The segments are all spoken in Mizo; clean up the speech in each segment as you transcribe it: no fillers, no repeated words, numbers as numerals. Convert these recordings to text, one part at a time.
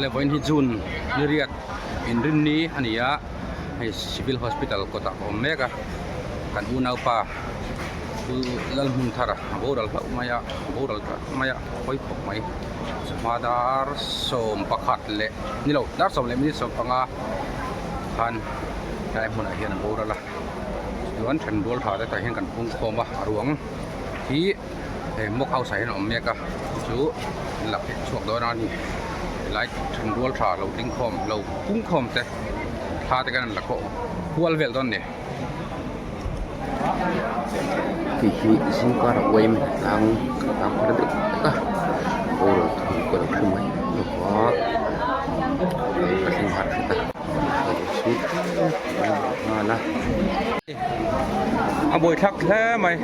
Awle vawiin hi June ni riat inrinni a ni a, hei Civil Hospital kawtah ka awm mek a, kan unaupa Pu Lalhmunthara a boral hlauh mai a, a boral tlat mai a, hawi khawp mai. Chawhma dar 11 leh ni lo dar 10 leh minute 15 khan helai hmunah hian a boral a, chuan thenrual tha te tah hian kan pungkhawm a, a ruang hi. Hei mock house ah hian a awm mek a chu an la phek chhuak dawn a ni helai then rual tha lo ding khawm lo pung khawm te thla te khan an la khawh kual vel dawn a ni. Hei hi zingkar a uaim tlang tlang phar deuh tak a boruak thu ka lo hre mai lova hei ka thleng harh hret a nghal a. A buai thlak hle mai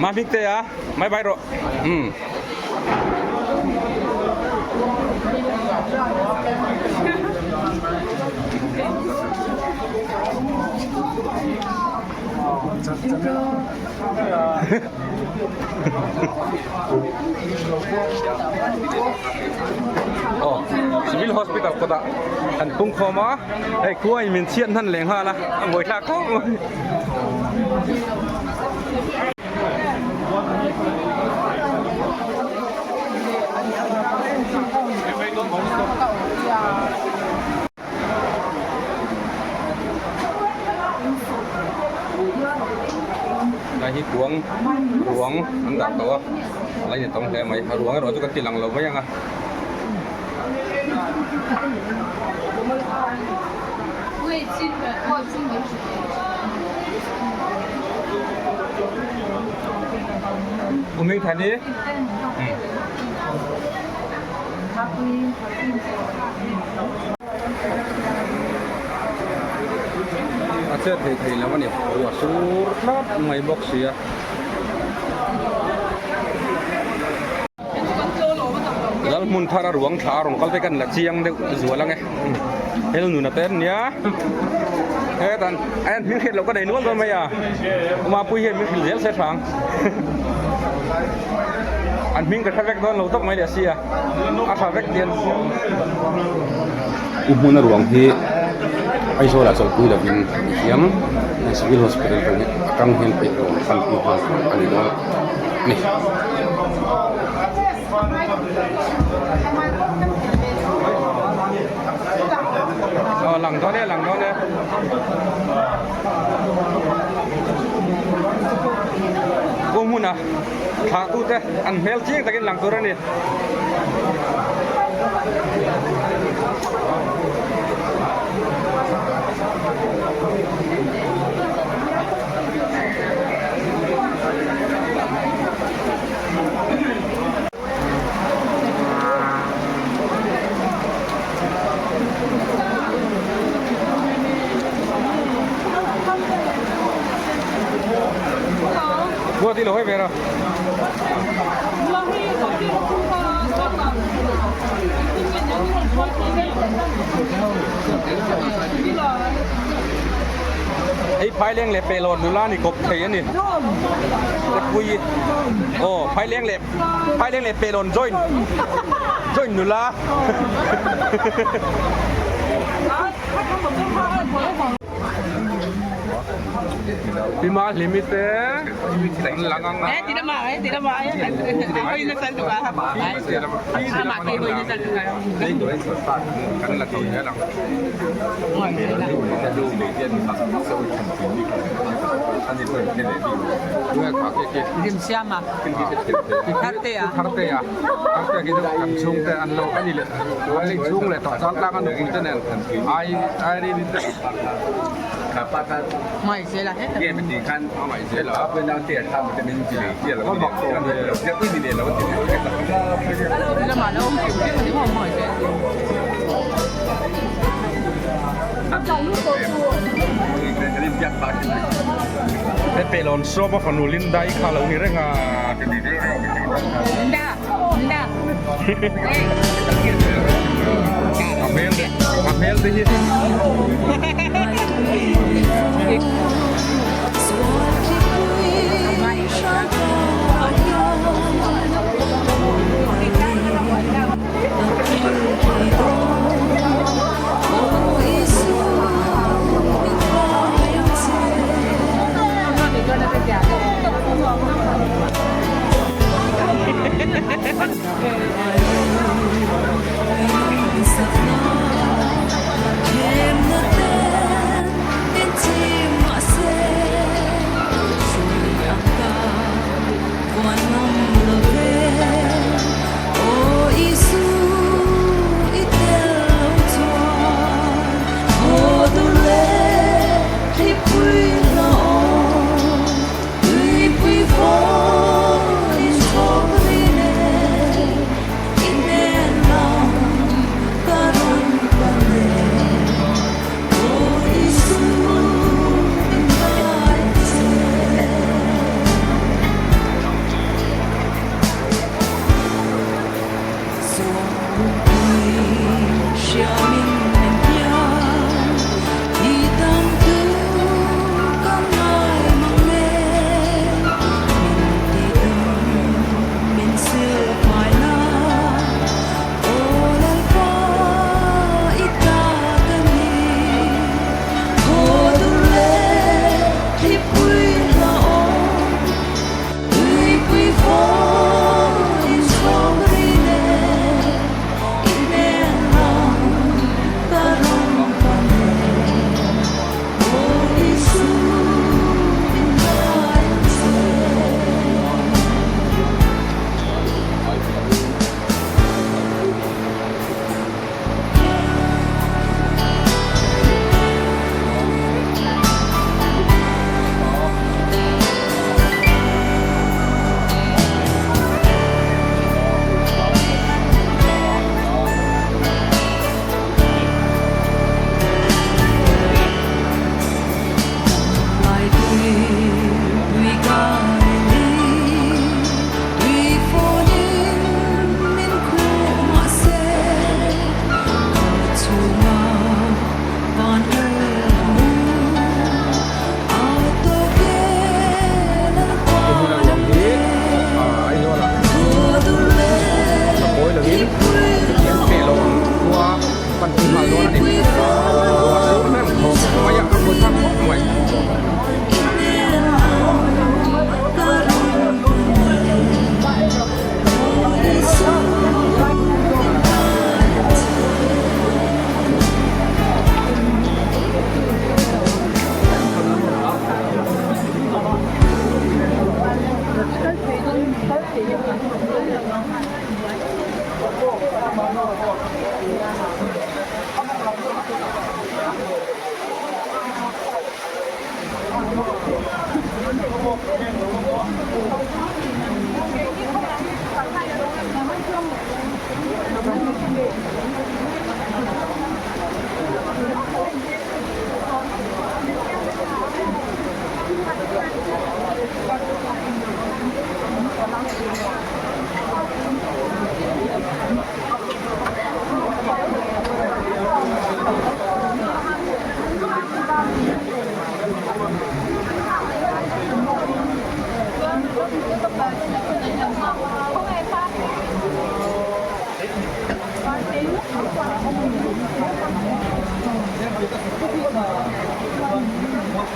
Mahmik te a mai bai rawh umm. Aw civil hospital kawtah an pung khawm a hei khua in min chhiat hnan leh nghal a a buai thlak khawp mai. Lai hi kuang ruang an dah tawh a a la inawm hle mai a ruang erawh chu ka ti lang lo mai ang a. Umingthani. A chet thei thei lo a ni ruah sur tlat mai bawk si a. Lal hmun thar a ruang thla a rawn kal te kan la chiang deuh zual ang e hel nuna te an nia hetan a en hming hriat loh ka nei nual dawn mai a Mapui hian min hrilh zel se hrang. An hming ka hre vek dawn lo tawp mai leh sia a tha vek dian. U hmuna ruang hi Aizawl ah chawlhpui lovin a thiam Civil Hospital atang hian peih rawn pan pui nghal a ni dawn a ni. Aw lang dawn e lang dawn e. Pu hmuna thlah tute an hmel chiang takin lang tur a ni. Mua ti lo hei ve ra. Hei phaileng leh pehlawn nula ni kawp thei a ni. Pui aw phaileng leh Phaileng leh Pehlawn join join nula. Pima hlimi te an lang ang a. Kan la thei zel ang. Tharte a Tharte khi chu kan chhungte an lo ani leh an lei chhung leh tawh chuan tlang a nupui te nen ai ai rin te He pelawn sawm a fanu Linda i kha lo ni reng a. Linda, Linda. A hmel a hmel te hi.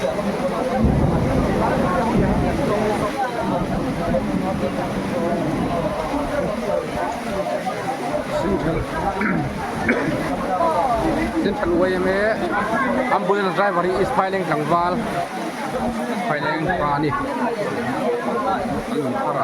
Central Central yma ambulance driver hi East Phaileng tlangval Phaileng pa a ni an rawn phar a.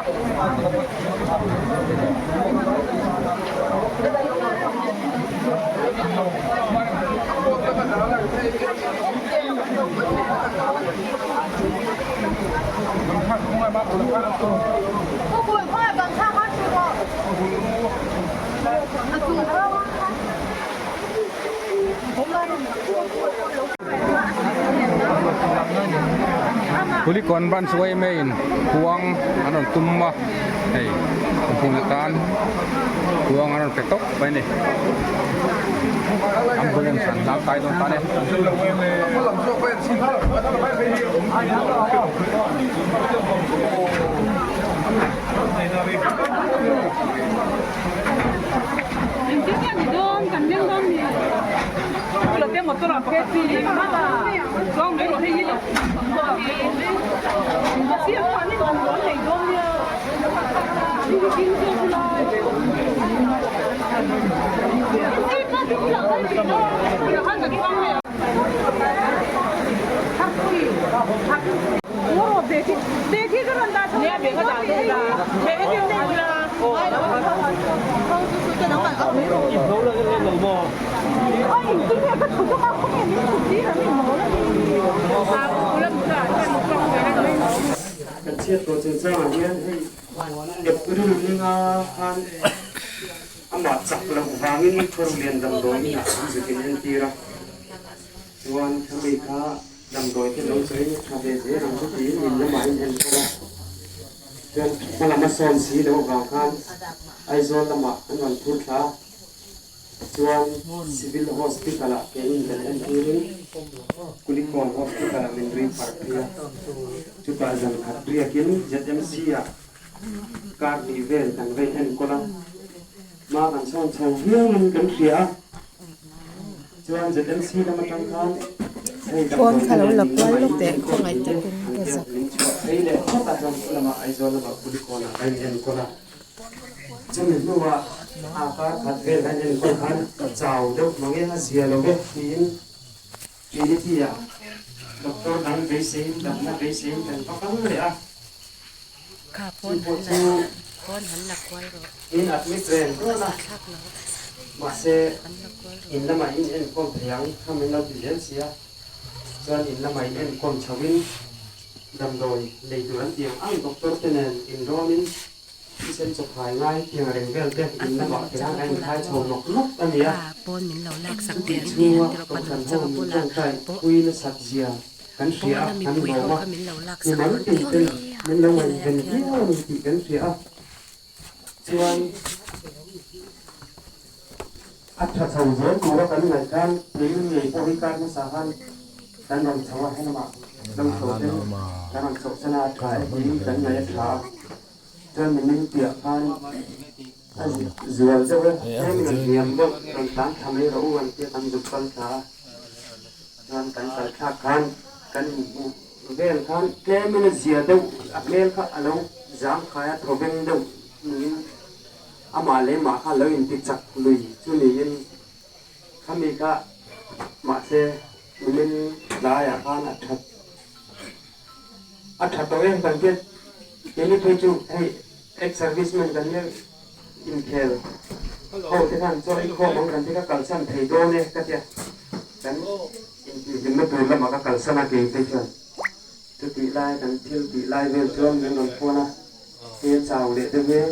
Kulikawn branch yma in khuang an rawn tum a hei hmun atan khuang an rawn pe tawp mai a ni ambulance an hlang kai dawn ta a ni. Kan chhiat tawh chungchangah hian hei April ninga khan amah chak loh vangin Thawrlian damdawi inah an zuk inentir a, chuan khami kha Damdawi te lo chawiin a tha ve zel ang chu tiin in lamah in enkawl a, chuan hma lam a sawn si loh avang khan Aizawl lamah an rawn phur thla a, chuan Civil Hospital ah ke in kan entirin Kulikawn Hospital ah min ri phar phei a, chutah zan khat riakin ZMC ah kar hnih vel kan va in enkawl a, hma kan sawn chho viauin kan hria a. Chuan ZMC lam atang khan hei Phone damdawi kha lo te la nen kual in lawk lamah teh in khawngaih enkawl takin an ka tia zak. min chhuah phei leh phawt a chuan lamah Aizawl lamah Kulikawnah ka in enkawl a. Chumi hnuah a kar khat vel kan enkawl khan ka chau deuh mang e a zia lo e tiin Trinity ah doctor dang beiseiin damna beiseiin kan va kal leh a. Kha Chu phone pawh han chu la phone han la kual rawh. In admit reng dawn a, A thlak lo. mahse An la kual rawh. in lamah in enkawl thei ang kha min lo ti zel sia, chuan in lamah in enkawl chhoin damdawi lei tur an ti ang ang doctor te nen inrawmin thisen chawphai ngai tiang reng vel te A in fanu lamah kher changa a bulah inkhai chho maw nawk nawk a ni a. kha phone min lo lak sak Chutih teh an ti chhunga han ti rawh kohhran panu ho changa min bulah tawngtai pawh pui nasat zia Kan hria a, Pawna kan mipui ho lawm a, kha min lo lak mi sak mal rawn tin ti ten min lo helaiah ngaihven khian. viau a ni tih kan hria a, chuan a tha chho zel tura kan ngaih khan keini ngei pawh hi kar hmasa khan kan rawn chho a, helamah lo chho ten kan rawn chhoh san a, a tha e tiin kan ngaih a tha a, chuan mihring piah khan a zual deuh e, tlem in a hniam deuh rawn tlan thla mai rawh u an tia kan zuk kal thla a. Chuan kan kal thlak khan kan inhmuh vel khan tlemin a zia deuh a hmel kha a lo zang khai a thaw veng deuh niin amah leh mah kha a lo inti chak lui chu niin khami kha mahse nimin tlaiah khan a that a tha tawh em kan hriat keini phei chu hei ex serviceman kan nia inkhel ho te khan chaw ei khawm ang kan ti ka kalsan thei dawn e ka tia kan intihhlimna tur lamah ka kalsan a kei te chuan chutih lai kan thil tih lai vel chuan min rawn phone a he chau leh deuh e.